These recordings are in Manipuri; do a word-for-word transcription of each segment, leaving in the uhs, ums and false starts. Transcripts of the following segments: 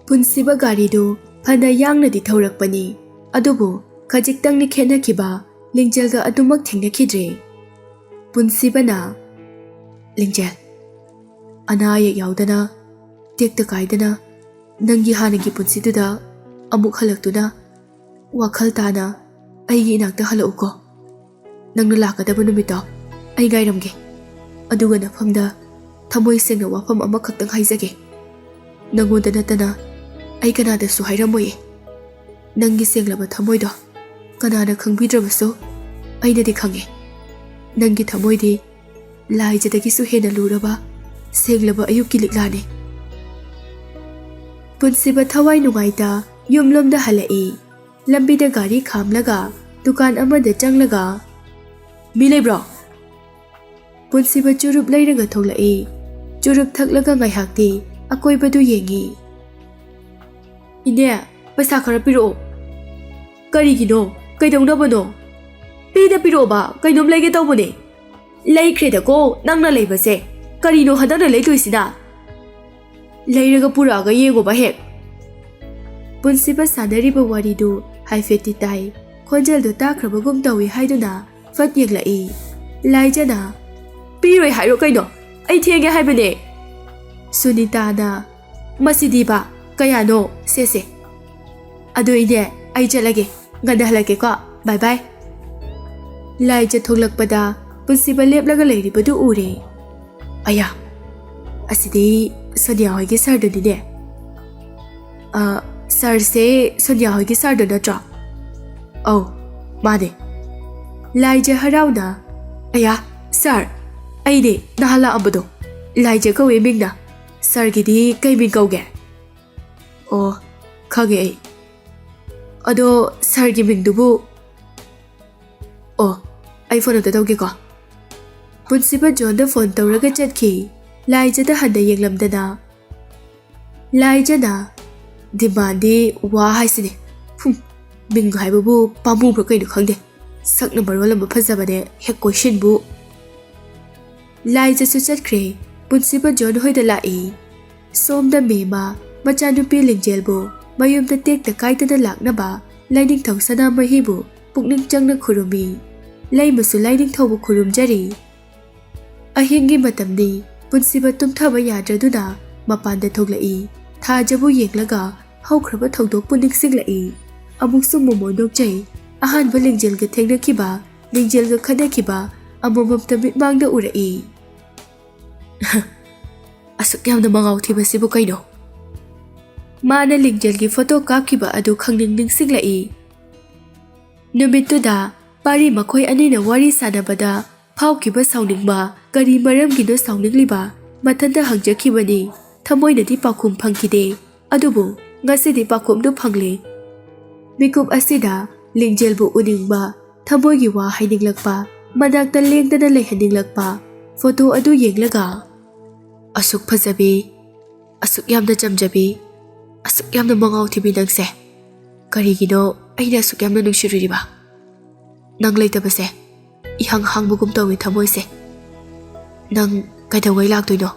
ꯄꯨꯟꯁꯤꯕ ꯒꯥꯔꯤꯗꯨ ꯐꯅ ꯌꯥꯡꯅꯗꯤ ꯊꯧꯔꯛꯄꯅꯤ, ꯑꯗꯨꯕꯨ ꯈꯖꯤꯛꯇꯪꯅꯤ ꯈꯦꯠꯅꯈꯤꯕ, ꯂꯤꯡꯖꯦꯜꯒ ꯑꯗꯨꯃꯛ ꯊꯦꯡꯅꯈꯤꯗ꯭ꯔꯦ꯫ ꯄꯨꯟꯁꯤꯕꯅ, "ꯂꯤꯡꯖꯦꯜ, ꯑꯅꯥ ꯑꯌꯦꯛ ꯌꯥꯎꯗꯅ, ꯇꯦꯛꯇ ꯀꯥꯏꯗꯅ, ꯅꯪꯒꯤ ꯍꯥꯟꯅꯒꯤ ꯄꯨꯟꯁꯤꯗꯨꯗ ꯑꯃꯨꯛ ꯍꯜꯂꯛꯇꯨꯅ, ꯋꯥꯈꯜ ꯇꯥꯅ ꯑꯩꯒꯤ ꯏꯅꯥꯛꯇ ꯍꯜꯂꯛꯎꯀꯣ꯫ ꯅꯪꯅ ꯂꯥꯛꯀꯗꯕ ꯅꯨꯃꯤꯠꯇꯣ ꯑꯩ ꯉꯥꯏꯔꯝꯒꯦ꯫ ꯑꯗꯨꯒ ꯅꯐꯝꯗ ꯊꯃꯣꯏ ꯁꯦꯡꯅ ꯋꯥꯐꯝ ꯑꯃꯈꯛꯇꯪ ꯍꯥꯏꯖꯒꯦ꯫ ꯅꯪꯉꯣꯟꯗ ꯅꯠꯇꯅ ꯑꯩ ꯀꯅꯥꯗꯁꯨ ꯍꯥꯏꯔꯝꯃꯣꯏꯌꯦ꯫ ꯅꯪꯒꯤ ꯁꯦꯡꯂꯕ ꯊꯃꯣꯏꯗꯣ ꯀꯅꯥꯅ ꯈꯪꯕꯤꯗ꯭ꯔꯕꯁꯨ ꯑꯩꯅꯗꯤ ꯈꯪꯉꯦ꯫ ꯅꯪꯒꯤ ꯊꯃꯣꯏꯗꯤ ꯂꯥꯏꯖꯗꯒꯤꯁꯨ ꯍꯦꯟꯅ ꯂꯨꯔꯕ, ꯁꯦꯡꯂꯕ ꯑꯌꯨꯛꯀꯤ ꯂꯤꯛꯂꯥꯅꯤ꯫" ꯄꯨꯟꯁꯤꯕ ꯊꯋꯥꯏ ꯅꯨꯡꯉꯥꯏꯇ ꯌꯨꯝꯂꯣꯝꯗ ꯍꯜꯂꯛꯏ꯫ ꯂꯝꯕꯤꯗ ꯒꯥꯔꯤ ꯈꯥꯝꯂꯒ ꯗꯨꯀꯥꯟ ꯑꯃꯗ ꯆꯪꯂꯒ, "ꯃꯤ ꯂꯩꯕ꯭ꯔꯣ?" ꯄꯨꯟꯁꯤꯕ ꯆꯨꯔꯨꯞ ꯂꯩꯔꯒ ꯊꯣꯛꯂꯛꯏ꯫ ꯆꯨꯔꯨꯞ ꯊꯛꯂꯒ ꯉꯥꯏꯍꯥꯛꯇꯤ ꯑꯀꯣꯏꯕꯗꯨ ꯌꯦꯡꯉꯤ꯫ "ꯏꯅꯦ, ꯄꯩꯁꯥ ꯈꯔ ꯄꯤꯔꯛꯑꯣ꯫" "ꯀꯔꯤꯒꯤꯅꯣ? ꯀꯩꯗꯧꯅꯕꯅꯣ?" "ꯄꯤꯗ ꯄꯤꯔꯛꯑꯣꯕ, ꯀꯩꯅꯣꯝ ꯂꯩꯒꯦ ꯇꯧꯕꯅꯦ꯫" "ꯂꯩꯈ꯭ꯔꯦꯗꯀꯣ ꯅꯪꯅ ꯂꯩꯕꯁꯦ꯫ ꯀꯔꯤꯅꯣ ꯍꯟꯗꯛꯅ ꯂꯩꯗꯣꯏꯁꯤꯅ?" "ꯂꯩꯔꯒ ꯄꯨꯔꯛꯑꯒ ꯌꯦꯡꯉꯣꯕ ꯍꯦꯛ꯫" ꯄꯨꯟꯁꯤꯕ ꯁꯥꯟꯅꯔꯤꯕ ꯋꯥꯔꯤꯗꯨ ꯍꯥꯏꯐꯦꯠꯇꯤ ꯇꯥꯏ꯫ ꯈꯣꯟꯖꯦꯜꯗꯨ ꯇꯥꯈ꯭ꯔꯕꯒꯨꯝ ꯇꯧꯏ ꯍꯥꯏꯗꯨꯅ ꯐꯠ ꯌꯦꯡꯂꯛꯏ꯫ ꯂꯥꯏꯖꯅ, "ꯄꯤꯔꯣꯏ ꯍꯥꯏꯔꯣ ꯀꯩꯅꯣ? ꯑꯩ ꯊꯦꯡꯉꯦ ꯍꯥꯏꯕꯅꯦ꯫" ꯁꯨꯅꯤꯇꯥꯅ, "ꯃꯁꯤꯗꯤꯕ, ꯀꯌꯥꯅꯣ? ꯁꯦ, ꯁꯦ꯫ ꯑꯗꯨ ꯏꯅꯦ, ꯑꯩ ꯆꯠꯂꯒꯦ꯫ ꯉꯟꯅ ꯍꯜꯂꯛꯀꯦꯀꯣ꯫ ꯕꯥꯏ ꯕꯥꯏ꯫" ꯂꯥꯏꯖ ꯊꯣꯛꯂꯛꯄꯗ ꯄꯨꯟꯁꯤꯕ ꯂꯦꯞꯂꯒ ꯂꯩꯔꯤꯕꯗꯨ ꯎꯔꯦ꯫ "ꯑꯌꯥ, ꯑꯁꯤꯗꯤ ꯁꯣꯅꯤꯌꯥ ꯍꯣꯏꯒꯤ ꯁꯥꯔꯗꯨꯅꯤꯅꯦ꯫" "ꯑ, ꯁꯥꯔꯁꯦ ꯁꯣꯅꯤꯌꯥ ꯍꯣꯏꯒꯤ ꯁꯥꯔꯗꯨ ꯅꯠꯇ꯭ꯔꯣ?" "ꯑꯧ, ꯃꯥꯅꯦ꯫" ꯂꯥꯏꯖ ꯍꯔꯥꯎꯅ, "ꯑꯌꯥ, ꯁꯥꯔ, ꯑꯩꯅꯦ ꯅꯍꯥꯟ ꯂꯥꯛꯑꯝꯕꯗꯣ꯫ ꯂꯥꯏꯖ ꯀꯧꯋꯦ ꯃꯤꯡꯅ꯫ ꯁꯥꯔꯒꯤꯗꯤ ꯀꯩ ꯃꯤꯡ ꯀꯧꯒꯦ?" "ꯑꯣ, ꯈꯪꯉꯦ ꯑꯩ꯫ ꯑꯗꯣ ꯁꯥꯔꯒꯤ ꯃꯤꯡꯗꯨꯕꯨ?" "ꯑꯣ, ꯑꯩ ꯐꯣꯟ ꯑꯝꯇ ꯇꯧꯒꯦꯀꯣ꯫" ꯄꯨꯟꯁꯤꯕ ꯖꯣꯟꯗ ꯐꯣꯟ ꯇꯧꯔꯒ ꯆꯠꯈꯤ꯫ ꯂꯥꯏꯖꯗ ꯍꯟꯅ ꯌꯦꯡꯂꯝꯗꯅ, ꯂꯥꯏꯖꯅ, "ꯗꯤꯃꯥꯟꯗꯤ ꯋꯥ ꯍꯥꯏꯁꯤꯅꯦ꯫ ꯍꯨꯝ, ꯃꯤꯡ ꯍꯥꯏꯕꯕꯨ ꯄꯥꯝꯃꯨꯕ꯭ꯔꯥ ꯀꯩꯅꯣ ꯈꯪꯗꯦ꯫ ꯁꯛꯅ ꯃꯔꯣꯜ ꯑꯃ ꯐꯖꯕꯅꯦ, ꯍꯦꯛ ꯀꯣꯏꯁꯤꯟꯕꯨ꯫" ꯂꯥꯏꯖꯁꯨ ꯆꯠꯈ꯭ꯔꯦ꯫ ꯄꯨꯟꯁꯤꯕ ꯖꯣꯟ ꯍꯣꯏꯗ ꯂꯥꯛꯏ꯫ ꯁꯣꯝꯗ ꯃꯦꯃ ꯃꯆꯥꯅꯨꯄꯤ ꯂꯤꯡꯖꯦꯜꯕꯨ ꯃꯌꯨꯝꯗ ꯇꯦꯛꯇ ꯀꯥꯏꯗꯅ ꯂꯥꯛꯅꯕ ꯂꯥꯏꯅꯤꯡꯊꯧ ꯁꯅꯥꯃꯍꯤꯕꯨ ꯄꯨꯛꯅꯤꯡ ꯆꯪꯅ ꯈꯨꯔꯨꯝꯃꯤ꯫ ꯂꯩꯃꯁꯨ ꯂꯥꯏꯅꯤꯡꯊꯧꯕꯨ ꯈꯨꯔꯨꯝꯖꯔꯤ꯫ ꯑꯍꯤꯡꯒꯤ ꯃꯇꯝꯅꯤ꯫ ꯄꯨꯟꯁꯤꯕ ꯇꯨꯝꯊꯕ ꯌꯥꯗ꯭ꯔꯗꯨꯅ ꯃꯄꯥꯟꯗ ꯊꯣꯛꯂꯛꯏ꯫ ꯊꯥꯖꯕꯨ ꯌꯦꯡꯂꯒ ꯍꯧꯈ꯭ꯔꯕ ꯊꯧꯗꯣꯛꯄꯨ ꯅꯤꯡꯁꯤꯡꯂꯛꯏ꯫ ꯑꯃꯨꯛꯁꯨ ꯃꯣꯃꯣ ꯅꯣꯛꯆꯩ꯫ ꯑꯍꯥꯟꯕ ꯂꯤꯡꯖꯦꯜꯒ ꯊꯦꯡꯅꯈꯤꯕ, ꯂꯤꯡꯖꯦꯜꯒ ꯈꯠꯅꯈꯤꯕ ꯑꯃꯃꯝꯇ ꯃꯤꯠꯃꯥꯡꯗ ꯎꯔꯛꯏ꯫ "ꯑꯁꯨꯛ ꯌꯥꯝꯅ ꯃꯉꯥꯎ ꯊꯤꯕꯁꯤꯕꯨ ꯀꯩꯅꯣ?" ꯃꯥꯅ ꯂꯤꯡꯖꯦꯜꯒꯤ ꯐꯣꯇꯣ ꯀꯥꯞꯈꯤꯕ ꯑꯗꯨ ꯈꯪꯅꯤꯡ ꯅꯤꯡꯁꯤꯡꯂꯛꯏ꯫ ꯅꯨꯃꯤꯠꯇꯨꯗ ꯄꯥꯔꯤ ꯃꯈꯣꯏ ꯑꯅꯤꯅ ꯋꯥꯔꯤ ꯁꯥꯟꯅꯕꯗ ꯐꯥꯎꯈꯤꯕ ꯁꯥꯎꯅꯤꯡꯕ, ꯀꯔꯤ ꯃꯔꯝꯒꯤꯅꯣ ꯁꯥꯎꯅꯤꯡꯂꯤꯕ? ꯃꯊꯟꯇ ꯍꯪꯖꯈꯤꯕꯅꯤ꯫ ꯊꯃꯣꯏꯅꯗꯤ ꯄꯥꯎꯈꯨꯝ ꯐꯪꯈꯤꯗꯦ꯫ ꯑꯗꯨꯕꯨ ꯉꯁꯤꯗꯤ ꯄꯥꯎꯈꯨꯝꯗꯨ ꯐꯪꯂꯦ꯫ ꯃꯤꯀꯨꯞ ꯑꯁꯤꯗ ꯂꯤꯡꯖꯦꯜꯕꯨ ꯎꯅꯤꯡꯕ, ꯊꯃꯣꯏꯒꯤ ꯋꯥ ꯍꯥꯏꯅꯤꯡꯂꯛꯄ, ꯃꯅꯥꯛꯇ ꯂꯦꯡꯗꯅ ꯂꯩꯍꯟꯅꯤꯡꯂꯛꯄ꯫ ꯐꯣꯇꯣ ꯑꯗꯨ ꯌꯦꯡꯂꯒ, "ꯑꯁꯨꯛ ꯐꯖꯕꯤ, ꯑꯁꯨꯛ ꯌꯥꯝꯅ ꯆꯝꯖꯕꯤ, ꯑꯁꯨꯛ ꯌꯥꯝꯅ ꯃꯉꯥꯎ ꯊꯤꯕꯤ ꯅꯪꯁꯦ꯫ ꯀꯔꯤꯒꯤꯅꯣ ꯑꯩꯅ ꯑꯁꯨꯛ ꯌꯥꯝꯅ ꯅꯨꯡꯁꯤꯔꯨꯔꯤꯕ? ꯅꯪ ꯂꯩꯇꯕꯁꯦ ꯏꯍꯥꯡ ꯍꯥꯡꯕꯒꯨꯝ ꯇꯧꯏ ꯊꯃꯣꯏꯁꯦ꯫ ꯅꯪ ꯀꯩꯗꯧꯉꯩ ꯂꯥꯛꯇꯣꯏꯅꯣ?"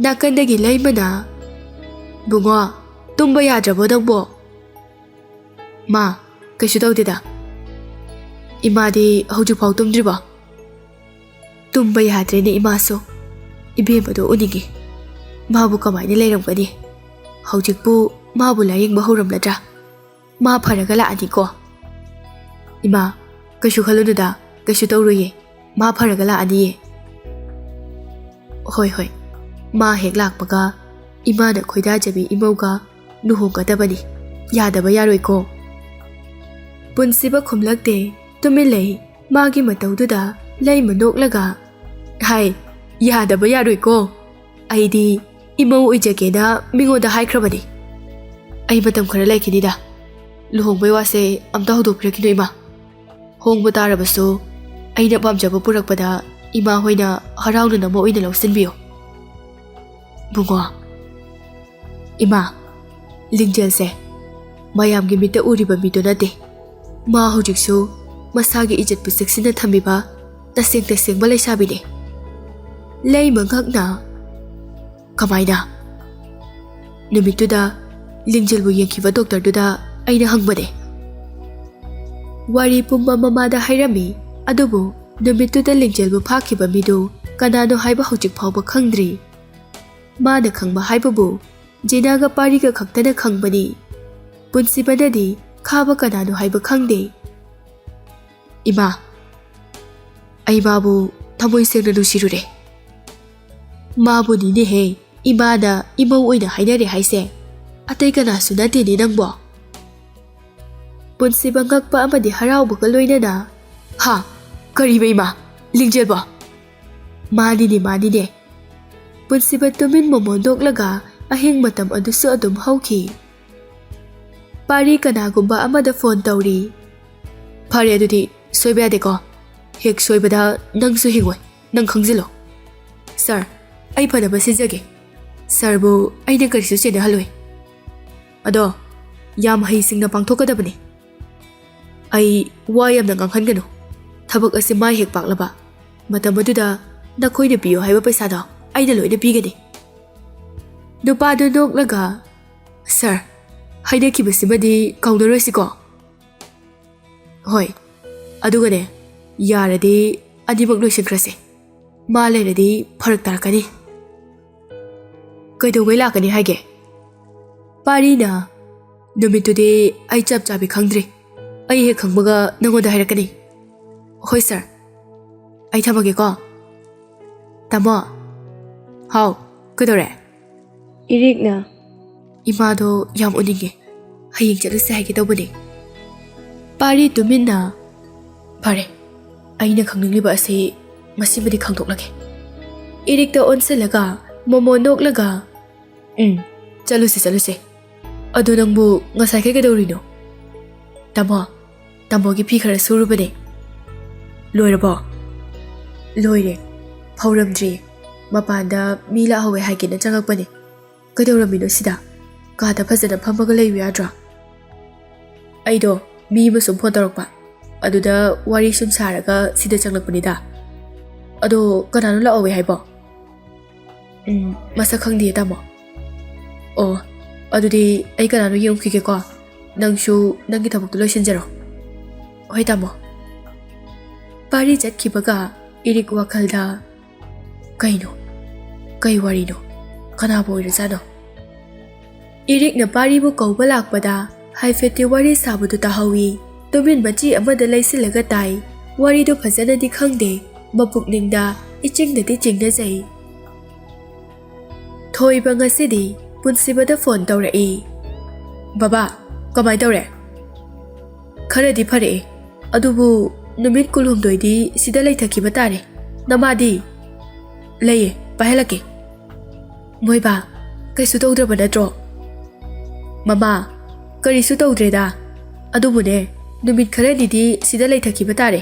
ꯅꯥꯀꯟꯗꯒꯤ ꯂꯩꯃꯅ, "ꯕꯨꯡꯉꯣ, ꯇꯨꯝꯕ ꯌꯥꯗ꯭ꯔꯕꯣ ꯅꯪꯕꯣ?" "ꯃꯥ, ꯀꯩꯁꯨ ꯇꯧꯗꯦꯗ꯫ ꯏꯃꯥꯗꯤ ꯍꯧꯖꯤꯛꯐꯥꯎ ꯇꯨꯝꯗ꯭ꯔꯤꯕꯣ?" "ꯇꯨꯝꯕ ꯌꯥꯗ꯭ꯔꯦꯅꯦ ꯏꯃꯥꯁꯨ꯫ ꯏꯕꯦꯝꯃꯗꯣ ꯎꯅꯤꯡꯉꯤ꯫ ꯃꯥꯕꯨ ꯀꯃꯥꯏꯅ ꯂꯩꯔꯝꯒꯅꯤ? ꯍꯧꯖꯤꯛꯄꯨ ꯃꯥꯕꯨ ꯂꯥꯌꯦꯡꯕ ꯍꯧꯔꯝꯂꯗ꯭ꯔꯥ? ꯃꯥ ꯐꯔꯒ ꯂꯥꯛꯑꯅꯤꯀꯣ?" "ꯏꯃꯥ, ꯀꯩꯁꯨ ꯈꯜꯂꯨꯅꯨꯗ, ꯀꯩꯁꯨ ꯇꯧꯔꯣꯏꯌꯦ꯫ ꯃꯥ ꯐꯔꯒ ꯂꯥꯛꯑꯅꯤꯌꯦ꯫" "ꯍꯣꯏ, ꯍꯣꯏ꯫ ꯃꯥ ꯍꯦꯛ ꯂꯥꯛꯄꯒ ꯏꯃꯥꯅ ꯈꯣꯏꯗꯥꯖꯕꯤ ꯏꯃꯧꯒ ꯂꯨꯍꯣꯡꯒꯗꯕꯅꯤ꯫ ꯌꯥꯗꯕ ꯌꯥꯔꯣꯏꯀꯣ?" ꯄꯨꯟꯁꯤꯕ ꯈꯨꯝꯂꯛꯇꯦ, ꯇꯨꯃꯤꯟ ꯂꯩ꯫ ꯃꯥꯒꯤ ꯃꯇꯧꯗꯨꯗ ꯂꯩꯃ ꯅꯣꯛꯂꯒ, "ꯍꯥꯏ, ꯌꯥꯗꯕ ꯌꯥꯔꯣꯏꯀꯣ? ꯑꯩꯗꯤ ꯏꯃꯧ ꯑꯣꯏꯖꯒꯦꯅ ꯃꯤꯉꯣꯟꯗ ꯍꯥꯏꯈ꯭ꯔꯕꯅꯤ꯫ ꯑꯩ ꯃꯇꯝ ꯈꯔ ꯂꯩꯈꯤꯅꯤꯗ꯫ ꯂꯨꯍꯣꯡꯕꯩ ꯋꯥꯁꯦ ꯑꯝꯇ ꯍꯧꯗꯣꯛꯄꯤꯔꯛꯈꯤꯅꯨ ꯏꯃꯥ꯫ ꯍꯣꯡꯕ ꯇꯥꯔꯕꯁꯨ ꯑꯩꯅ ꯄꯥꯝꯖꯕ ꯄꯨꯔꯛꯄꯗ ꯏꯃꯥ ꯍꯣꯏꯅ ꯍꯔꯥꯎꯅ ꯅꯃꯧ ꯑꯣꯏꯅ ꯂꯧꯁꯤꯟꯕꯤꯌꯨ꯫" "ꯕꯨꯡꯉꯣ, ꯏꯃꯥ, ꯂꯤꯡꯖꯦꯜꯁꯦ ꯃꯌꯥꯝꯒꯤ ꯃꯤꯠꯇ ꯎꯔꯤꯕ ꯃꯤꯗꯨ ꯅꯠꯇꯦ꯫ ꯃꯥ ꯍꯧꯖꯤꯛꯁꯨ ꯃꯁꯥꯒꯤ ꯏꯖꯠꯄꯨ ꯆꯦꯛꯁꯤꯟꯅ ꯊꯝꯃꯤꯕ ꯇꯁꯦꯡ ꯇꯁꯦꯡꯕ ꯂꯩꯁꯥꯕꯤꯅꯤ꯫" ꯂꯩꯃ ꯉꯛꯅ, "ꯀꯃꯥꯏꯅ?" ꯅꯨꯃꯤꯠꯇꯨꯗ ꯂꯤꯡꯖꯦꯜꯕꯨ ꯌꯦꯡꯈꯤꯕ ꯗꯣꯛꯇꯔꯗꯨꯗ ꯑꯩꯅ ꯍꯪꯕꯅꯦ꯫ ꯋꯥꯔꯤ ꯄꯨꯝꯕ ꯃꯃꯥꯗ ꯍꯥꯏꯔꯝꯃꯤ, ꯑꯗꯨꯕꯨ ꯅꯨꯃꯤꯠꯇꯨꯗ ꯂꯤꯡꯖꯦꯜꯕꯨ ꯐꯥꯈꯤꯕ ꯃꯤꯗꯨ ꯀꯅꯥꯅꯣ ꯍꯥꯏꯕ ꯍꯧꯖꯤꯛ ꯐꯥꯎꯕ ꯈꯪꯗ꯭ꯔꯤ꯫ ꯃꯥꯅ ꯈꯪꯕ ꯍꯥꯏꯕꯕꯨ ꯖꯤꯅꯥꯒ ꯄꯥꯔꯤꯒ ꯈꯛꯇꯅ ꯈꯪꯕꯅꯤ꯫ ꯄꯨꯟꯁꯤꯕꯅꯗꯤ ꯈꯥꯕ ꯀꯅꯥꯅꯣ ꯍꯥꯏꯕ ꯈꯪꯗꯦ꯫ ꯏꯃꯥ, ꯑꯩ ꯃꯥꯕꯨ ꯊꯃꯣꯏ ꯁꯦꯡꯅ ꯅꯨꯡꯁꯤꯔꯨꯔꯦ꯫ ꯃꯥꯕꯨꯅꯤꯅꯦꯍꯦ ꯏꯃꯥꯅ ꯏꯃꯧ ꯑꯣꯏꯅ ꯍꯥꯏꯅꯔꯦ ꯍꯥꯏꯁꯦ꯫ ꯑꯇꯩ ꯀꯅꯥꯁꯨ ꯅꯠꯇꯦꯅꯦ ꯅꯪꯕꯣ꯫ ꯄꯨꯟꯁꯤꯕ ꯉꯛꯄ ꯑꯃꯗꯤ ꯍꯔꯥꯎꯕꯒ ꯂꯣꯏꯅꯅ, "ꯍꯥ? ꯀꯔꯤꯕ ꯏꯃꯥ? ꯂꯤꯡꯖꯦꯜꯕꯣ?" "ꯃꯥꯅꯤꯅꯦ, ꯃꯥꯅꯤꯅꯦ꯫" ꯄꯨꯟꯁꯤꯕ ꯇꯨꯃꯤꯟ ꯃꯣꯃꯣꯟ ꯅꯣꯛꯂꯒ ꯑꯍꯤꯡ ꯃꯇꯝ ꯑꯗꯨꯁꯨ ꯑꯗꯨꯝ ꯍꯧꯈꯤ꯫ ꯄꯥꯔꯤ ꯀꯅꯥꯒꯨꯝꯕ ꯑꯃꯗ ꯐꯣꯟ ꯇꯧꯔꯤ꯫ "ꯐꯔꯦ, ꯑꯗꯨꯗꯤ ꯁꯣꯏꯕ ꯌꯥꯗꯦꯀꯣ꯫ ꯍꯦꯛ ꯁꯣꯏꯕꯗ ꯅꯪꯁꯨ ꯍꯤꯡꯉꯣꯏ, ꯅꯪ ꯈꯪꯖꯤꯜꯂꯣ꯫" "ꯁꯥꯔ, ꯑꯩ ꯐꯅꯕ ꯁꯤꯟꯖꯒꯦ꯫ ꯁꯥꯔꯕꯨ ꯑꯩꯅ ꯀꯔꯤꯁꯨ ꯆꯦꯟꯅꯍꯜꯂꯣꯏ꯫ ꯑꯗꯣ ꯌꯥꯝ ꯍꯩꯁꯤꯡꯅ ꯄꯥꯡꯊꯣꯛꯀꯗꯕꯅꯤ꯫ ꯑꯩ ꯋꯥ ꯌꯥꯝꯅ ꯉꯥꯡꯍꯟꯒꯅꯨ꯫ ꯊꯕꯛ ꯑꯁꯤ ꯃꯥꯏ ꯍꯦꯛ ꯄꯥꯛꯂꯕ ꯃꯇꯝ ꯑꯗꯨꯗ ꯅꯈꯣꯏꯅ ꯄꯤꯌꯨ ꯍꯥꯏꯕ ꯄꯩꯁꯥꯗꯣ ꯑꯩꯅ ꯂꯣꯏꯅ ꯄꯤꯒꯅꯤ꯫" ꯅꯨꯄꯥꯗꯨ ꯅꯣꯛꯂꯒ, "ꯁꯥꯔ, ꯍꯥꯏꯅꯈꯤꯕꯁꯤꯃꯗꯤ ꯀꯥꯎꯅꯔꯣꯏꯁꯤꯀꯣ?" "ꯍꯣꯏ, ꯑꯗꯨꯒꯅꯦ, ꯌꯥꯔꯗꯤ ꯑꯅꯤꯃꯛ ꯂꯣꯏꯁꯤꯟꯈ꯭ꯔꯁꯦ꯫ ꯃꯥ ꯂꯩꯔꯗꯤ ꯐꯔꯛ ꯇꯥꯔꯛꯀꯅꯤ꯫" "ꯀꯩꯗꯧꯉꯩ ꯂꯥꯛꯀꯅꯤ ꯍꯥꯏꯒꯦ?" ꯄꯥꯔꯤꯅ, "ꯅꯨꯃꯤꯠꯇꯨꯗꯤ ꯑꯩ ꯆꯞ ꯆꯥꯕꯤ ꯈꯪꯗ꯭ꯔꯤ꯫ ꯑꯩ ꯍꯦꯛ ꯈꯪꯕꯒ ꯅꯪꯉꯣꯟꯗ ꯍꯥꯏꯔꯛꯀꯅꯤ꯫" "ꯍꯣꯏ ꯁꯥꯔ, ꯑꯩ ꯊꯝꯃꯒꯦꯀꯣ꯫" "ꯇꯥꯃꯣ꯫" "ꯍꯥꯎ, ꯀꯩꯗꯧꯔꯦ?" "ꯏꯔꯤꯛꯅ ꯏꯃꯥꯗꯣ ꯌꯥꯝ ꯎꯅꯤꯡꯉꯦ, ꯍꯌꯦꯡ ꯆꯠꯂꯨꯁꯦ ꯍꯥꯏꯒꯦ ꯇꯧꯕꯅꯦ꯫" ꯄꯥꯔꯤ ꯇꯨꯃꯤꯟꯅ, "ꯐꯔꯦ, ꯑꯩꯅ ꯈꯪꯅꯤꯡꯂꯤꯕ ꯑꯁꯤ ꯃꯁꯤꯃꯗꯤ ꯈꯪꯗꯣꯛꯂꯒꯦ꯫" ꯏꯔꯤꯛꯇ ꯑꯣꯟꯁꯤꯜꯂꯒ ꯃꯣꯃꯣ ꯅꯣꯛꯂꯒ, "ꯎꯝ, ꯆꯠꯂꯨꯁꯦ, ꯆꯠꯂꯨꯁꯦ꯫ ꯑꯗꯣ ꯅꯪꯕꯨ ꯉꯁꯥꯏꯈꯩ ꯀꯩꯗꯧꯔꯤꯅꯣ?" "ꯇꯥꯃꯣ, ꯇꯥꯃꯣꯒꯤ ꯐꯤ ꯈꯔ ꯁꯨꯔꯨꯕꯅꯦ꯫" "ꯂꯣꯏꯔꯕꯣ?" "ꯂꯣꯏꯔꯦ, ꯐꯧꯔꯝꯗ꯭ꯔꯤ꯫ ꯃꯄꯥꯟꯗ ꯃꯤ ꯂꯥꯛꯍꯧꯋꯦ ꯍꯥꯏꯒꯦꯅ ꯆꯪꯉꯛꯄꯅꯦ꯫ ꯀꯩꯗꯧꯔꯝꯃꯤꯅꯣ ꯁꯤꯗ? ꯀꯥꯗ ꯐꯖꯅ ꯐꯝꯃꯒ ꯂꯩꯌꯨ ꯌꯥꯗ꯭ꯔꯣ?" "ꯑꯩꯗꯣ ꯃꯤ ꯑꯃ ꯁꯨꯝ ꯐꯣꯟ ꯇꯧꯔꯛꯄ, ꯑꯗꯨꯗ ꯋꯥꯔꯤ ꯁꯨꯝ ꯁꯥꯔꯒ ꯁꯤꯗ ꯆꯪꯂꯛꯄꯅꯤꯗ꯫ ꯑꯗꯣ ꯀꯅꯥꯅꯣ ꯂꯥꯛꯍꯧꯋꯦ ꯍꯥꯏꯕꯣ?" "ꯎꯝ, ꯃꯁꯛ ꯈꯪꯗꯦ, ꯇꯥꯃꯣ꯫" ꯑꯣ, ꯑꯗꯨꯗꯤ ꯑꯩ ꯀꯅꯥꯅꯣ ꯌꯦꯡꯉꯨꯈꯤꯒꯦꯀꯣ꯫ ꯅꯪꯁꯨ ꯅꯪꯒꯤ ꯊꯕꯛꯇꯣ ꯂꯣꯏꯁꯤꯟꯖꯔꯣ꯫ ꯍꯣꯏ, ꯇꯥꯃꯣ꯫ ꯄꯥꯔꯤ ꯆꯠꯈꯤꯕꯒ ꯏꯔꯤꯛ ꯋꯥꯈꯜꯗ, "ꯀꯩꯅꯣ? ꯀꯩ ꯋꯥꯔꯤꯅꯣ? ꯀꯅꯥꯕꯨ ꯑꯣꯏꯔꯖꯥꯠꯅꯣ?" ꯏꯔꯤꯛꯅ ꯄꯥꯔꯤꯕꯨ ꯀꯧꯕ ꯂꯥꯛꯄꯗ ꯍꯥꯏꯐꯦꯠꯇꯤ ꯋꯥꯔꯤ ꯁꯥꯕꯗꯨ ꯇꯥꯍꯧꯏ꯫ ꯇꯨꯃꯤꯟ ꯃꯆꯤ ꯑꯃꯗ ꯂꯩꯁꯤꯜꯂꯒ ꯇꯥꯏ꯫ ꯋꯥꯔꯤꯗꯨ ꯐꯖꯅꯗꯤ ꯈꯪꯗꯦ꯫ ꯃꯄꯨꯛꯅꯤꯡꯗ ꯏꯆꯤꯡꯗꯗꯤ ꯆꯤꯡꯅꯖꯩ꯫ ꯊꯣꯏꯕ ꯉꯁꯤꯗꯤ ꯄꯨꯟꯁꯤꯕꯗ ꯐꯣꯟ ꯇꯧꯔꯛꯏ꯫ "ꯕꯕꯥ, ꯀꯃꯥꯏ ꯇꯧꯔꯦ?" "ꯈꯔꯗꯤ ꯐꯔꯛꯑꯦ, ꯑꯗꯨꯕꯨ ꯅꯨꯃꯤꯠ ꯀꯨꯟꯍꯨꯝꯗꯣꯏꯗꯤ ꯁꯤꯗ ꯂꯩꯊꯈꯤꯕ ꯇꯥꯔꯦ꯫ ꯅꯃꯥꯗꯤ?" "ꯂꯩꯌꯦ, ꯄꯥꯏꯍꯜꯂꯛꯀꯦ꯫" "ꯃꯣꯏꯕꯥ, ꯀꯩꯁꯨ ꯇꯧꯗ꯭ꯔꯕ ꯅꯠꯇ꯭ꯔꯣ?" "ꯃꯃꯥ, ꯀꯔꯤꯁꯨ ꯇꯧꯗ꯭ꯔꯦꯗ꯫ ꯑꯗꯨꯕꯨꯅꯦ, ꯅꯨꯃꯤꯠ ꯈꯔꯅꯤꯗꯤ ꯁꯤꯗ ꯂꯩꯊꯈꯤꯕ ꯇꯥꯔꯦ꯫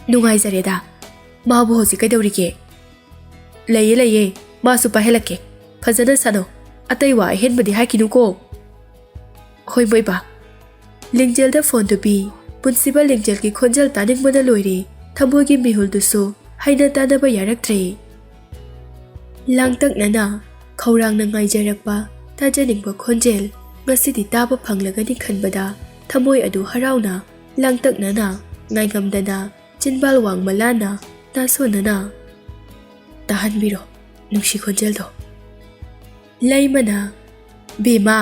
ꯅꯨꯡꯉꯥꯏꯖꯔꯦꯗ꯫ ꯃꯥꯕꯨ ꯍꯧꯖꯤꯛ ꯀꯩꯗꯧꯔꯤꯒꯦ?" "ꯂꯩꯌꯦ, ꯂꯩꯌꯦ, ꯃꯥꯁꯨ ꯄꯥꯏꯍꯜꯂꯛꯀꯦ꯫ ꯐꯖꯅ ꯁꯥꯟꯅꯧ, ꯑꯇꯩ ꯋꯥ ꯑꯍꯦꯟꯕꯗꯤ ꯍꯥꯏꯈꯤꯅꯨꯀꯣ꯫" "ꯍꯣꯏ, ꯃꯣꯏꯕꯥ꯫" ꯂꯤꯡꯖꯦꯜꯗ ꯐꯣꯟꯗꯨ ꯄꯤ꯫ ꯄꯨꯟꯁꯤꯕ ꯂꯤꯡꯖꯦꯜꯒꯤ ꯈꯣꯟꯖꯦꯜ ꯇꯥꯅꯤꯡꯕꯅ ꯂꯣꯏꯔꯦ꯫ ꯊꯃꯣꯏꯒꯤ ꯃꯤꯍꯨꯜꯗꯨꯁꯨ ꯍꯩꯅ ꯇꯥꯅꯕ ꯌꯥꯔꯛꯇ꯭ꯔꯦ꯫ ꯂꯥꯡꯇꯛꯅꯅ ꯈꯧꯔꯥꯡꯅ ꯉꯥꯏꯖꯔꯛꯄ ꯇꯥꯖꯅꯤꯡꯕ ꯈꯣꯟꯖꯦꯜ ꯉꯁꯤꯗꯤ ꯇꯥꯕ ꯐꯪꯂꯒꯅꯤ ꯈꯟꯕꯗ ꯊꯃꯣꯏ ꯑꯗꯨ ꯍꯔꯥꯎꯅ, ꯂꯥꯡꯇꯛꯅꯅ, ꯉꯥꯏꯉꯝꯗꯅ, ꯆꯤꯟꯕꯥꯜ ꯋꯥꯡꯃ ꯂꯥꯟꯅ, ꯅꯥꯁꯣꯟꯅꯅ, "ꯇꯥꯍꯟꯕꯤꯔꯣ ꯅꯨꯡꯁꯤ ꯈꯣꯟꯖꯦꯜꯗꯣ꯫" ꯂꯩꯃꯅ, "ꯕꯦꯝꯃ,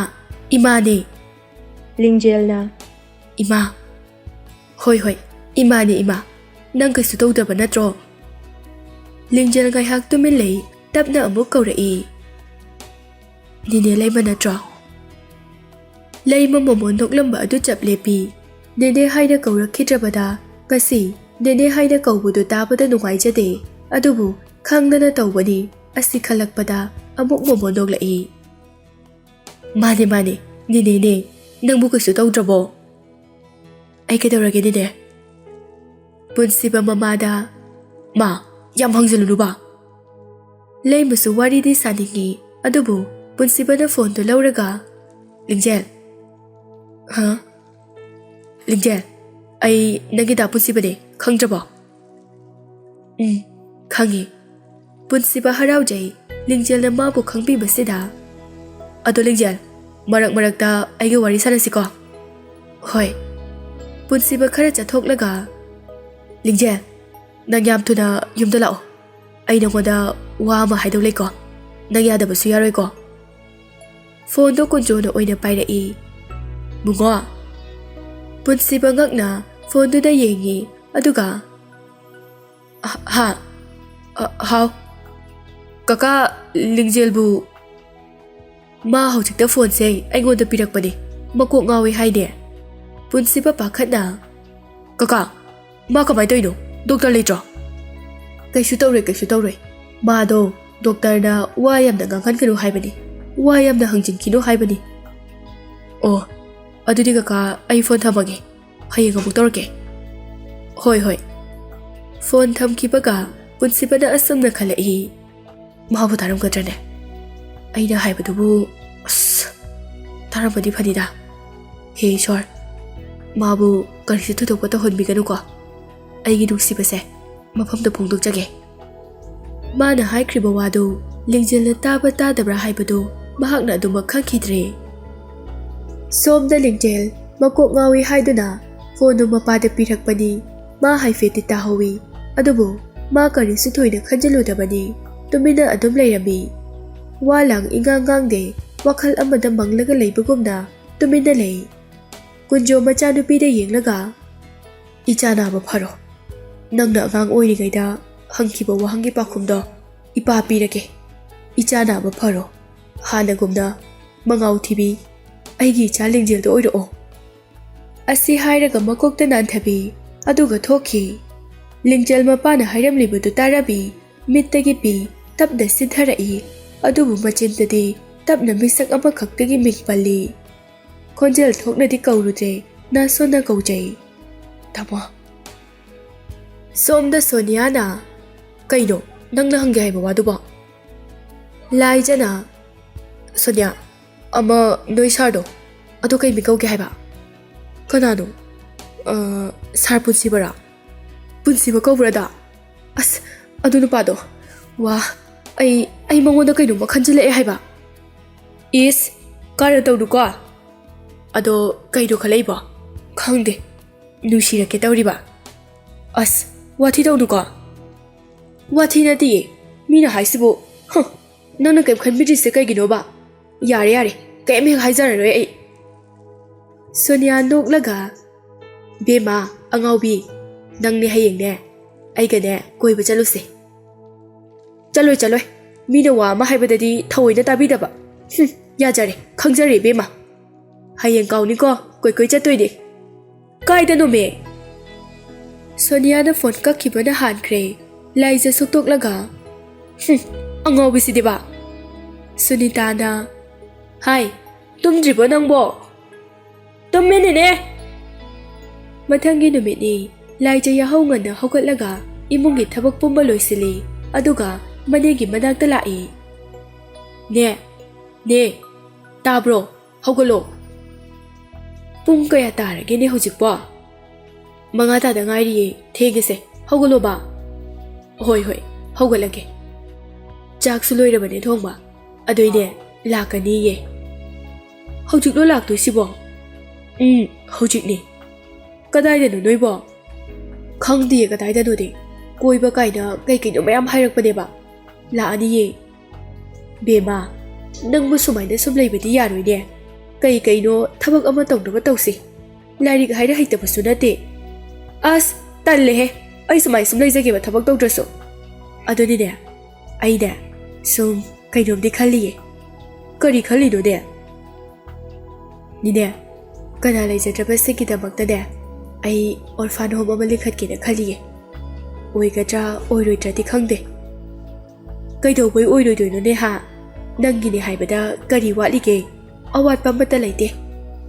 ꯏꯃꯥꯅꯦ꯫" ꯂꯤꯡꯖꯦꯜꯅ, "ꯏꯃꯥ꯫" "ꯍꯣꯏ, ꯍꯣꯏ, ꯏꯃꯥꯅꯦ, ꯏꯃꯥ꯫ ꯅꯪ ꯀꯩꯁꯨ ꯇꯧꯗ꯭ꯔꯕ ꯅꯠꯇ꯭ꯔꯣ?" ꯂꯤꯡꯖꯦꯜ ꯉꯥꯏꯍꯥꯛ ꯇꯨꯃꯤꯟ ꯂꯩ, ꯇꯞꯅ ꯑꯃꯨꯛ ꯀꯧꯔꯛꯏ, "ꯅꯦꯅꯦ ꯂꯩꯃ ꯅꯠꯇ꯭ꯔꯣ?" ꯂꯩꯃ ꯃꯣꯃꯣꯟ ꯅꯣꯛꯂꯝꯕ ꯑꯗꯨ ꯆꯞ ꯂꯦꯞꯄꯤ꯫ ꯅꯦꯅꯦ ꯍꯥꯏꯅ ꯀꯧꯔꯛꯈꯤꯗ꯭ꯔꯕꯗ ꯉꯁꯤ ꯅꯦꯅꯦ ꯍꯥꯏꯅ ꯀꯧꯕꯗꯨ ꯇꯥꯕꯗ ꯅꯨꯡꯉꯥꯏꯖꯗꯦ꯫ ꯑꯗꯨꯕꯨ ꯈꯪꯗꯅ ꯇꯧꯕꯅꯤ꯫ ꯑꯁꯤ ꯈꯜꯂꯛꯄꯗ ꯑꯃꯨꯛ ꯃꯣꯃꯣꯟ ꯅꯣꯛꯂꯛꯏ꯫ "ꯃꯥꯅꯦ, ꯃꯥꯅꯦ, ꯅꯦꯅꯦꯅꯦ꯫ ꯅꯪꯕꯨ ꯀꯩꯁꯨ ꯇꯧꯗ꯭ꯔꯕꯣ?" "ꯑꯩ ꯀꯩꯗꯧꯔꯒꯦ, ꯅꯦꯅꯦ?" ꯄꯨꯟꯁꯤꯕ ꯃꯃꯥꯗ, "ꯃꯥ, ꯌꯥꯝ ꯍꯪꯖꯜꯂꯨꯅꯨꯕ꯫" ꯂꯩꯃꯁꯨ ꯋꯥꯔꯤꯗꯤ ꯁꯥꯅꯤꯡꯉꯤ, ꯑꯗꯨꯕꯨ ꯄꯨꯟꯁꯤꯕꯅ ꯐꯣꯟꯗꯨ ꯂꯧꯔꯒ, "ꯂꯤꯡꯖꯦꯜ꯫" "ꯍꯥ?" "ꯂꯤꯡꯖꯦꯜ, ꯑꯩ ꯅꯪꯒꯤ ꯗꯥ ꯄꯨꯟꯁꯤꯕꯅꯦ, ꯈꯪꯗ꯭ꯔꯕꯣ?" "ꯎꯝ, ꯈꯪꯉꯤ꯫" ꯄꯨꯟꯁꯤꯕ ꯍꯔꯥꯎꯖꯩ, ꯂꯤꯡꯖꯦꯜꯅ ꯃꯥꯕꯨ ꯈꯪꯕꯤꯕꯁꯤꯗ꯫ ꯑꯗꯣ ꯂꯤꯡꯖꯦꯜ, ꯃꯔꯛ ꯃꯔꯛꯇ ꯑꯩꯒ ꯋꯥꯔꯤ ꯁꯥꯟꯅꯁꯤꯀꯣ꯫ ꯍꯣꯏ꯫ ꯄꯨꯟꯁꯤꯕ ꯈꯔ ꯆꯠꯊꯣꯛꯂꯒ, "ꯂꯤꯡꯖꯦꯜ, ꯅꯪ ꯌꯥꯝ ꯊꯨꯅ ꯌꯨꯝꯗ ꯂꯥꯛꯑꯣ꯫ ꯑꯩ ꯅꯉꯣꯟꯗ ꯋꯥ ꯑꯃ ꯍꯥꯏꯗꯧ ꯂꯩꯀꯣ꯫ ꯅꯪ ꯌꯥꯗꯕꯁꯨ ꯌꯥꯔꯣꯏꯀꯣ꯫" ꯐꯣꯟꯗꯣ ꯀꯨꯟꯖꯣꯅ ꯑꯣꯏꯅ ꯄꯥꯏꯔꯛꯏ꯫ "ꯕꯨꯡꯉꯣ?" ꯄꯨꯟꯁꯤꯕ ꯉꯛꯅ ꯐꯣꯟꯗꯨꯗ ꯌꯦꯡꯉꯤ, ꯑꯗꯨꯒ, "ꯍꯥ? ꯑ, ꯍꯥꯎ꯫ ꯀꯀꯥ, ꯂꯤꯡꯖꯦꯜꯕꯨ?" "ꯃꯥ ꯍꯧꯖꯤꯛꯇ ꯐꯣꯟꯁꯦ ꯑꯩꯉꯣꯟꯗ ꯄꯤꯔꯛꯄꯅꯤ꯫ ꯃꯀꯣꯛ ꯉꯥꯎꯏ ꯍꯥꯏꯅꯦ꯫" ꯄꯨꯟꯁꯤꯕ ꯄꯥꯈꯠꯅ, "ꯀꯀꯥ, ꯃꯥ ꯀꯃꯥꯏ ꯇꯧꯔꯤꯅꯣ? ꯗꯣꯛꯇꯔ ꯂꯩꯇ꯭ꯔꯣ?" "ꯀꯩꯁꯨ ꯇꯧꯔꯣꯏ, ꯀꯩꯁꯨ ꯇꯧꯔꯣꯏ꯫ ꯃꯥꯗꯣ ꯗꯣꯛꯇꯔꯅ ꯋꯥ ꯌꯥꯝꯅ ꯉꯥꯡꯍꯟꯒꯅꯨ ꯍꯥꯏꯕꯅꯤ, ꯋꯥ ꯌꯥꯝꯅ ꯍꯪꯖꯤꯟꯈꯤꯅꯨ ꯍꯥꯏꯕꯅꯤ꯫" "ꯑꯣ, ꯑꯗꯨꯗꯤ ꯀꯀꯥ, ꯑꯩ ꯐꯣꯟ ꯊꯝꯃꯒꯦ꯫ ꯍꯌꯦꯡ ꯑꯃꯨꯛ ꯇꯧꯔꯛꯀꯦ꯫" "ꯍꯣꯏ, ꯍꯣꯏ꯫" ꯐꯣꯟ ꯊꯝꯈꯤꯕꯒ ꯄꯨꯟꯁꯤꯕꯅ ꯑꯁꯨꯝꯅ ꯈꯜꯂꯛꯏ, "ꯃꯥꯕꯨ ꯇꯥꯔꯝꯒꯗ꯭ꯔꯅꯦ? ꯑꯩꯅ ꯍꯥꯏꯕꯗꯨꯕꯨ, ꯑꯁ, ꯇꯥꯔꯝꯕꯗꯤ ꯐꯅꯤꯗ꯫ ꯍꯦ ꯏꯁꯣꯔ, ꯃꯥꯕꯨ ꯀꯔꯤꯁꯨ ꯊꯣꯏꯗꯣꯛꯄ ꯇꯧꯍꯟꯕꯤꯒꯅꯨꯀꯣ꯫ ꯑꯩꯒꯤ ꯅꯨꯡꯁꯤꯕꯁꯦ ꯃꯐꯝꯗ ꯐꯣꯡꯗꯣꯛꯆꯒꯦ꯫" ꯃꯥꯅ ꯍꯥꯏꯈ꯭ꯔꯤꯕ ꯋꯥꯗꯨ ꯂꯤꯡꯖꯦꯜꯅ ꯇꯥꯕ ꯇꯥꯗꯕ꯭ꯔꯥ ꯍꯥꯏꯕꯗꯨ ꯃꯍꯥꯛꯅ ꯑꯗꯨꯃꯛ ꯈꯪꯈꯤꯗ꯭ꯔꯦ꯫ ꯁꯣꯝꯗ ꯂꯤꯡꯖꯦꯜ ꯃꯀꯣꯛ ꯉꯥꯎꯏ ꯍꯥꯏꯗꯨꯅ ꯐꯣꯟꯗꯨ ꯃꯄꯥꯗ ꯄꯤꯔꯛꯄꯅꯤ꯫ ꯃꯥ ꯍꯥꯏꯐꯦꯠꯇꯤ ꯇꯥꯍꯧꯏ, ꯑꯗꯨꯕꯨ ꯃꯥ ꯀꯔꯤꯁꯨ ꯊꯣꯏꯅ ꯈꯟꯖꯤꯜꯂꯨꯗꯕꯅꯤ꯫ ꯇꯨꯃꯤꯟꯅ ꯑꯗꯨꯝ ꯂꯩꯔꯝꯃꯤ꯫ ꯋꯥ ꯂꯥꯡ ꯏꯉꯥꯡ ꯉꯥꯡꯗꯦ, ꯋꯥꯈꯜ ꯑꯃꯗ ꯃꯪꯂꯒ ꯂꯩꯕꯒꯨꯝꯅ ꯇꯨꯃꯤꯟꯅ ꯂꯩ꯫ ꯀꯨꯟꯖꯣ ꯃꯆꯥꯅꯨꯄꯤꯗ ꯌꯦꯡꯂꯒ, "ꯏꯆꯥ ꯅꯥꯕ ꯐꯔꯣ꯫ ꯅꯪꯅ ꯑꯉꯥꯡ ꯑꯣꯏꯔꯤꯉꯩꯗ ꯍꯪꯈꯤꯕ ꯋꯥꯍꯪꯒꯤ ꯄꯥꯎꯈꯨꯝꯗꯣ ꯏꯄꯥ ꯄꯤꯔꯒꯦ꯫ ꯏꯆꯥ ꯅꯥꯕ ꯐꯔꯣ꯫ ꯍꯥꯟꯅꯒꯨꯝꯅ ꯃꯉꯥꯎ ꯊꯤꯕꯤ ꯑꯩꯒꯤ ꯏꯆꯥ ꯂꯤꯡꯖꯦꯜꯗꯣ ꯑꯣꯏꯔꯛꯑꯣ꯫" ꯑꯁꯤ ꯍꯥꯏꯔꯒ ꯃꯀꯣꯛꯇ ꯅꯥꯟꯊꯕꯤ, ꯑꯗꯨꯒ ꯊꯣꯛꯈꯤ꯫ ꯂꯤꯡꯖꯦꯜ ꯃꯄꯥꯅ ꯍꯥꯏꯔꯝꯂꯤꯕꯗꯨ ꯇꯥꯔꯕꯤ, ꯃꯤꯠꯇꯒꯤ ꯄꯤ ꯇꯞꯅ ꯆꯤꯟꯊꯔꯛꯏ, ꯑꯗꯨꯕꯨ ꯃꯆꯤꯟꯗꯗꯤ ꯇꯞꯅ ꯃꯤꯁꯛ ꯑꯃꯈꯛꯇꯒꯤ ꯃꯤꯡ ꯄꯜꯂꯤ꯫ ꯈꯣꯟꯖꯦꯜ ꯊꯣꯛꯅꯗꯤ ꯀꯧꯔꯨꯗ꯭ꯔꯦ, ꯅꯥꯁꯣꯟꯅ ꯀꯧꯖꯩ, "ꯇꯥꯃꯣ꯫" ꯁꯣꯝꯗ ꯁꯣꯅꯤꯌꯥꯅ, "ꯀꯩꯅꯣ ꯅꯪꯅ ꯍꯪꯒꯦ ꯍꯥꯏꯕ ꯋꯥꯗꯨꯕꯣ?" ꯂꯥꯏꯖꯅ, "ꯁꯣꯅꯤꯌꯥ, ꯑꯃ ꯅꯣꯏ ꯁꯥꯔꯗꯣ, ꯑꯗꯣ ꯀꯩ ꯃꯤꯡ ꯀꯧꯒꯦ ꯍꯥꯏꯕ?" "ꯀꯅꯥꯅꯣ?" "ꯑ, ꯁꯥꯔ ꯄꯨꯟꯁꯤꯕꯔꯥ?" "ꯄꯨꯟꯁꯤꯕ ꯀꯧꯕ꯭ꯔꯥꯗ? ꯑꯁ, ꯑꯗꯨ ꯅꯨꯄꯥꯗꯣ, ꯋꯥ, ꯑꯩ, ꯑꯩ ꯃꯉꯣꯟꯗ ꯀꯩꯅꯣꯝꯃ ꯈꯟꯖꯤꯜꯂꯛꯑꯦ ꯍꯥꯏꯕ꯫" ꯏꯁ, ꯀꯥꯔꯟ ꯇꯧꯅꯨꯀꯣ꯫ ꯑꯗꯣ ꯀꯩꯅꯣ ꯈꯜꯂꯛꯏꯕꯣ? ꯈꯪꯗꯦ, ꯅꯨꯡꯁꯤꯔꯛꯀꯦ ꯇꯧꯔꯤꯕ꯫ ꯑꯁ, ꯋꯥꯊꯤ ꯇꯧꯅꯨꯀꯣ꯫ ꯋꯥꯊꯤ ꯅꯠꯇꯤꯌꯦ, ꯃꯤꯅ ꯍꯥꯏꯁꯤꯕꯨ꯫ ꯍ, ꯅꯪꯅ ꯀꯩꯝ ꯈꯟꯕꯤꯗ꯭ꯔꯤꯁꯦ ꯀꯩꯒꯤꯅꯣꯕ? ꯌꯥꯔꯦ, ꯌꯥꯔꯦ, ꯀꯩꯝ ꯍꯦꯛ ꯍꯥꯏꯖꯔꯔꯣꯏ ꯑꯩ꯫ ꯁꯣꯅꯤꯌꯥ ꯅꯣꯛꯂꯒ, "ꯕꯦꯝꯃ, ꯑꯉꯥꯎꯕꯤ, ꯅꯪꯅꯦ ꯍꯌꯦꯡꯅꯦ ꯑꯩꯒꯅꯦ ꯀꯣꯏꯕ ꯆꯠꯂꯨꯁꯦ꯫" "ꯆꯠꯂꯣꯏ, ꯆꯠꯂꯣꯏ, ꯃꯤꯅ ꯋꯥ ꯑꯃ ꯍꯥꯏꯕꯗꯗꯤ ꯊꯑꯣꯏꯅ ꯇꯥꯕꯤꯗꯕ꯫ ꯍꯨꯝ, ꯌꯥꯖꯔꯦ, ꯈꯪꯖꯔꯦ ꯏꯕꯦꯝꯃ꯫ ꯍꯌꯦꯡ ꯀꯥꯎꯅꯤꯀꯣ, ꯀꯣꯏ ꯀꯣꯏ ꯆꯠꯇꯣꯏꯅꯦ꯫" "ꯀꯥꯏꯗꯅꯣꯃꯦ?" ꯁꯣꯅꯤꯌꯥꯅ ꯐꯣꯟ ꯀꯛꯈꯤꯕꯅ ꯍꯥꯟꯈ꯭ꯔꯦ꯫ ꯂꯥꯏꯖ ꯁꯨꯛꯇꯣꯛꯂꯒ, "ꯍꯨꯝ, ꯑꯉꯥꯎꯕꯤꯁꯤꯗꯤꯕ꯫" ꯁꯨꯅꯤꯇꯥꯅ, "ꯍꯥꯏ, ꯇꯨꯝꯗ꯭ꯔꯤꯕꯣ ꯅꯪꯕꯣ?" "ꯇꯨꯝꯃꯦ, ꯅꯦꯅꯦ꯫" ꯃꯊꯪꯒꯤ ꯅꯨꯃꯤꯠꯅꯤ꯫ ꯂꯥꯏꯖ ꯌꯥꯍꯧ ꯉꯟꯅ ꯍꯧꯒꯠꯂꯒ ꯏꯃꯨꯡꯒꯤ ꯊꯕꯛ ꯄꯨꯝꯕ ꯂꯣꯏꯁꯤꯜꯂꯤ, ꯑꯗꯨꯒ ꯃꯅꯦꯒꯤ ꯃꯅꯥꯛꯇ ꯂꯥꯛꯏ꯫ "ꯅꯦ, ꯅꯦ, ꯇꯥꯕ꯭ꯔꯣ? ꯍꯧꯒꯠꯂꯣ꯫" "ꯄꯨꯡ ꯀꯌꯥ ꯇꯥꯔꯒꯦꯅꯦ ꯍꯧꯖꯤꯛꯄꯣ?" "ꯃꯉꯥ ꯇꯥꯗ ꯉꯥꯏꯔꯤꯌꯦ, ꯊꯦꯡꯉꯦꯁꯦ, ꯍꯧꯒꯠꯂꯣꯕ꯫" "ꯍꯣꯏ, ꯍꯣꯏ, ꯍꯧꯒꯠꯂꯒꯦ꯫ ꯆꯥꯛꯁꯨ ꯂꯣꯏꯔꯕꯅꯦ ꯊꯣꯡꯕ, ꯑꯗꯨꯏꯅꯦ ꯂꯥꯛꯀꯅꯤꯌꯦ꯫" "ꯍꯧꯖꯤꯛꯂꯣ ꯂꯥꯛꯇꯣꯏꯁꯤꯕꯣ?" "ꯎꯝ, ꯍꯧꯖꯤꯛꯅꯦ꯫" "ꯀꯗꯥꯏꯗꯅꯣ ꯅꯣꯏꯕꯣ?" "ꯈꯪꯗꯤꯌꯦ ꯀꯗꯥꯏꯗꯅꯣꯗꯤ, ꯀꯣꯏꯕ ꯀꯥꯏꯅ ꯀꯩ ꯀꯩꯅꯣ ꯃꯌꯥꯝ ꯍꯥꯏꯔꯛꯄꯅꯦꯕ꯫ ꯂꯥꯛꯑꯅꯤꯌꯦ꯫" "ꯕꯦꯝꯃ, ꯅꯪꯕꯨ ꯁꯨꯃꯥꯏꯅ ꯁꯨꯝ ꯂꯩꯕꯗꯤ ꯌꯥꯔꯣꯏꯅꯦ꯫ ꯀꯩ ꯀꯩꯅꯣ ꯊꯕꯛ ꯑꯃ ꯇꯧꯅꯕ ꯇꯧꯁꯤ꯫ ꯂꯥꯏꯔꯤꯛ ꯍꯥꯏꯔ ꯍꯩꯇꯕꯁꯨ ꯅꯠꯇꯦ꯫" "ꯑꯁ, ꯇꯜꯂꯦꯍꯦ꯫ ꯑꯩ ꯁꯨꯃꯥꯏꯅ ꯁꯨꯝ ꯂꯩꯖꯒꯦꯕ ꯊꯕꯛ ꯇꯧꯗ꯭ꯔꯁꯨ꯫ ꯑꯗꯨꯅꯤꯅꯦ, ꯑꯩꯅꯦ ꯁꯨꯝ ꯀꯩꯅꯣꯝꯗꯤ ꯈꯜꯂꯤꯌꯦ꯫" "ꯀꯔꯤ ꯈꯜꯂꯤꯅꯣꯅꯦ?" "ꯅꯤꯅꯦ, ꯀꯅꯥ ꯂꯩꯖꯗ꯭ꯔꯕꯁꯤꯡꯒꯤꯗꯃꯛꯇꯅꯦ ꯑꯩ orphan home ꯑꯃ ꯂꯤꯡꯈꯠꯀꯦꯅ ꯈꯜꯂꯤꯌꯦ꯫ ꯑꯣꯏꯒꯗ꯭ꯔꯥ ꯑꯣꯏꯔꯣꯏꯗ꯭ꯔꯥꯗꯤ ꯈꯪꯗꯦ꯫" "ꯀꯩꯗꯧꯕꯩ ꯑꯣꯏꯔꯣꯏꯗꯣꯏꯅꯣꯅꯦ ꯍꯥ? ꯅꯪꯒꯤꯅꯦ ꯍꯥꯏꯕꯗ ꯀꯔꯤ ꯋꯥꯠꯂꯤꯒꯦ? ꯑꯋꯥꯠꯄ ꯑꯃꯠꯇ ꯂꯩꯇꯦ꯫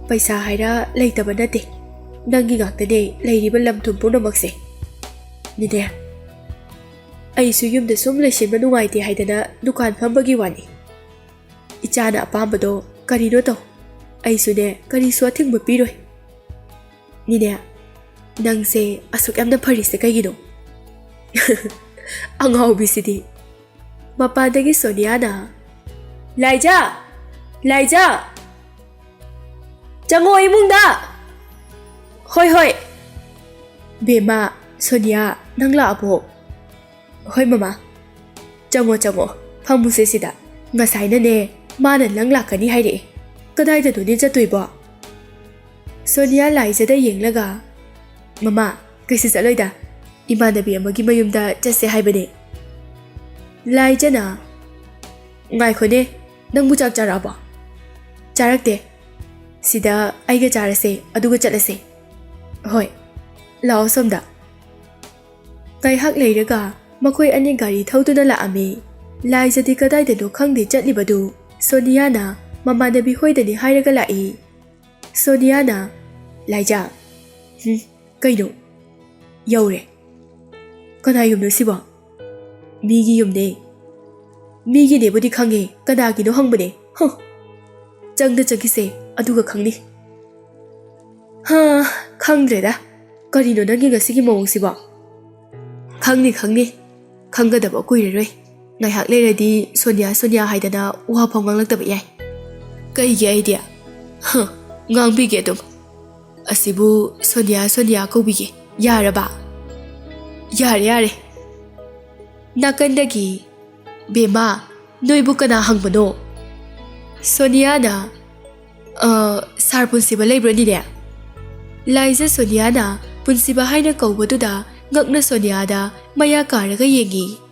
ꯄꯩꯁꯥ ꯍꯥꯏꯔ ꯂꯩꯇꯕ ꯅꯠꯇꯦ꯫ ꯅꯪꯒꯤ ꯉꯥꯛꯇꯅꯦ ꯂꯩꯔꯤꯕ ꯂꯝ ꯊꯨꯝ ꯄꯨꯝꯅꯃꯛꯁꯦ꯫" "ꯅꯤꯅꯦ, ꯑꯩꯁꯨ ꯌꯨꯝꯗ ꯁꯨꯝ ꯂꯩꯁꯤꯟꯕ ꯅꯨꯡꯉꯥꯏꯇꯦ ꯍꯥꯏꯗꯅ ꯗꯨꯀꯥꯟ ꯐꯝꯕꯒꯤ ꯋꯥꯅꯤ꯫ ꯏꯆꯥꯅ ꯑꯄꯥꯝꯕꯗꯣ ꯀꯔꯤꯅꯣ ꯇꯧ, ꯑꯩꯁꯨꯅꯦ ꯀꯔꯤꯁꯨ ꯑꯊꯤꯡꯕ ꯄꯤꯔꯣꯏ꯫" "ꯅꯤꯅꯦ, ꯅꯪꯁꯦ ꯑꯁꯨꯛ ꯌꯥꯝꯅ ꯐꯔꯤꯁꯦ ꯀꯩꯒꯤꯅꯣ?" ꯑꯉꯥꯎꯕꯤꯁꯤꯗꯤ꯫ ꯃꯄꯥꯟꯗꯒꯤ ꯁꯣꯅꯤꯌꯥꯅ, "ꯂꯥꯏꯖꯥ! ꯂꯥꯏꯖꯥ! ꯆꯪꯉꯣ ꯏꯃꯨꯡꯗ! ꯍꯣꯏ, ꯍꯣꯏ꯫ ꯕꯦꯝꯃ, ꯁꯣꯅꯤꯌꯥ, ꯅꯪ ꯂꯥꯛꯑꯕꯣ? ꯍꯣꯏ, ꯃꯃꯥ꯫ ꯆꯪꯉꯣ, ꯆꯪꯉꯣ꯫ ꯐꯝꯃꯨꯁꯦ ꯁꯤꯗ꯫ ꯉꯁꯥꯏꯅꯅꯦ, ꯃꯥꯅ ꯅꯪ ꯂꯥꯛꯀꯅꯤ ꯍꯥꯏꯔꯛꯑꯦ꯫ ꯀꯗꯥꯏꯗꯅꯣꯅꯦ ꯆꯠꯇꯣꯏꯕꯣ? ꯁꯣꯅꯤꯌꯥ ꯂꯥꯏꯖꯗ ꯌꯦꯡꯂꯒ, "ꯃꯃꯥ, ꯀꯩꯁꯨ ꯆꯠꯂꯣꯏꯗ꯫ ꯏꯃꯥꯟꯅꯕꯤ ꯑꯃꯒꯤ ꯃꯌꯨꯝꯗ ꯆꯠꯁꯦ ꯍꯥꯏꯕꯅꯦ꯫" ꯂꯥꯏꯖꯅ, "ꯉꯥꯏꯈꯣꯅꯦ, ꯅꯪꯕꯨ ꯆꯥꯛ ꯆꯥꯔꯛꯑꯕꯣ?" "ꯆꯥꯔꯛꯇꯦ꯫ ꯁꯤꯗ ꯑꯩꯒ ꯆꯥꯔꯁꯦ, ꯑꯗꯨꯒ ꯆꯠꯂꯁꯦ꯫" "ꯍꯣꯏ, ꯂꯥꯛꯑꯣ ꯁꯣꯝꯗ꯫" ꯉꯥꯏꯍꯥꯛ ꯂꯩꯔꯒ ꯃꯈꯣꯏ ꯑꯅꯤ ꯒꯥꯔꯤ ꯊꯧꯗꯨꯅ ꯂꯥꯛꯑꯝꯃꯤ꯫ ꯂꯥꯏꯖꯗꯤ ꯀꯗꯥꯏꯗꯅꯣ ꯈꯪꯗꯦ ꯆꯠꯂꯤꯕꯗꯨ ꯁꯣꯅꯤꯌꯥꯅ ꯃꯃꯥꯟꯅꯕꯤ ꯍꯣꯏꯗꯅꯤ ꯍꯥꯏꯔꯒ ꯂꯥꯛꯏ꯫ ꯁꯣꯅꯤꯌꯥꯅ, "ꯂꯥꯏꯖꯥ, ꯍꯨꯝ, ꯀꯩꯅꯣ? ꯌꯧꯔꯦ꯫ ꯀꯅꯥ ꯌꯨꯝꯅꯣ ꯁꯤꯕꯣ? ꯃꯤꯒꯤ ꯌꯨꯝꯅꯦ꯫ ꯃꯤꯒꯤꯅꯦꯕꯨꯗꯤ ꯈꯪꯉꯦ, ꯀꯅꯥꯒꯤꯅꯣ ꯍꯪꯕꯅꯦ꯫ ꯍꯨꯝ, ꯆꯪꯗ ꯆꯪꯈꯤꯁꯦ, ꯑꯗꯨꯒ ꯈꯪꯅꯤ꯫" "ꯍꯥ, ꯈꯪꯗ꯭ꯔꯦꯗ꯫ ꯀꯔꯤꯅꯣ ꯅꯪꯒꯤ ꯉꯁꯤꯒꯤ ꯃꯑꯣꯡꯁꯤꯕꯣ?" "ꯈꯪꯅꯤ, ꯈꯪꯅꯤ꯫ ꯈꯪꯒꯗꯕ ꯀꯨꯏꯔꯔꯣꯏ꯫ ꯉꯥꯏꯍꯥꯛ ꯂꯩꯔꯗꯤ ꯁꯣꯅꯤꯌꯥ, ꯁꯣꯅꯤꯌꯥ ꯍꯥꯏꯗꯅ ꯋꯥ ꯐꯥꯎ ꯉꯥꯡꯂꯛꯇꯕ ꯌꯥꯏ꯫" "ꯀꯩꯒꯤ ꯑꯩꯗꯤ? ꯍ, ꯉꯥꯡꯕꯤꯒꯦ ꯑꯗꯨꯝ꯫ ꯑꯁꯤꯕꯨ ꯁꯣꯅꯤꯌꯥ, ꯁꯣꯅꯤꯌꯥ ꯀꯧꯕꯤꯒꯦ꯫ ꯌꯥꯔꯕ?" "ꯌꯥꯔꯦ, ꯌꯥꯔꯦ꯫" ꯅꯥꯀꯟꯗꯒꯤ, "ꯕꯦꯝꯃ, ꯅꯣꯏꯕꯨ ꯀꯅꯥ ꯍꯪꯕꯅꯣ?" ꯁꯣꯅꯤꯌꯥꯅ, "ꯑ, ꯁꯥꯔ ꯄꯨꯟꯁꯤꯕ ꯂꯩꯕ꯭ꯔꯅꯤꯅꯦ?" ꯂꯥꯏꯖ ꯁꯣꯅꯤꯌꯥꯅ ꯄꯨꯟꯁꯤꯕ ꯍꯥꯏꯅ ꯀꯧꯕꯗꯨꯗ ꯉꯛꯅ ꯁꯣꯅꯤꯌꯥꯗ ꯃꯌꯥ ꯀꯥꯔꯒ ꯌꯦꯡꯉꯤ꯫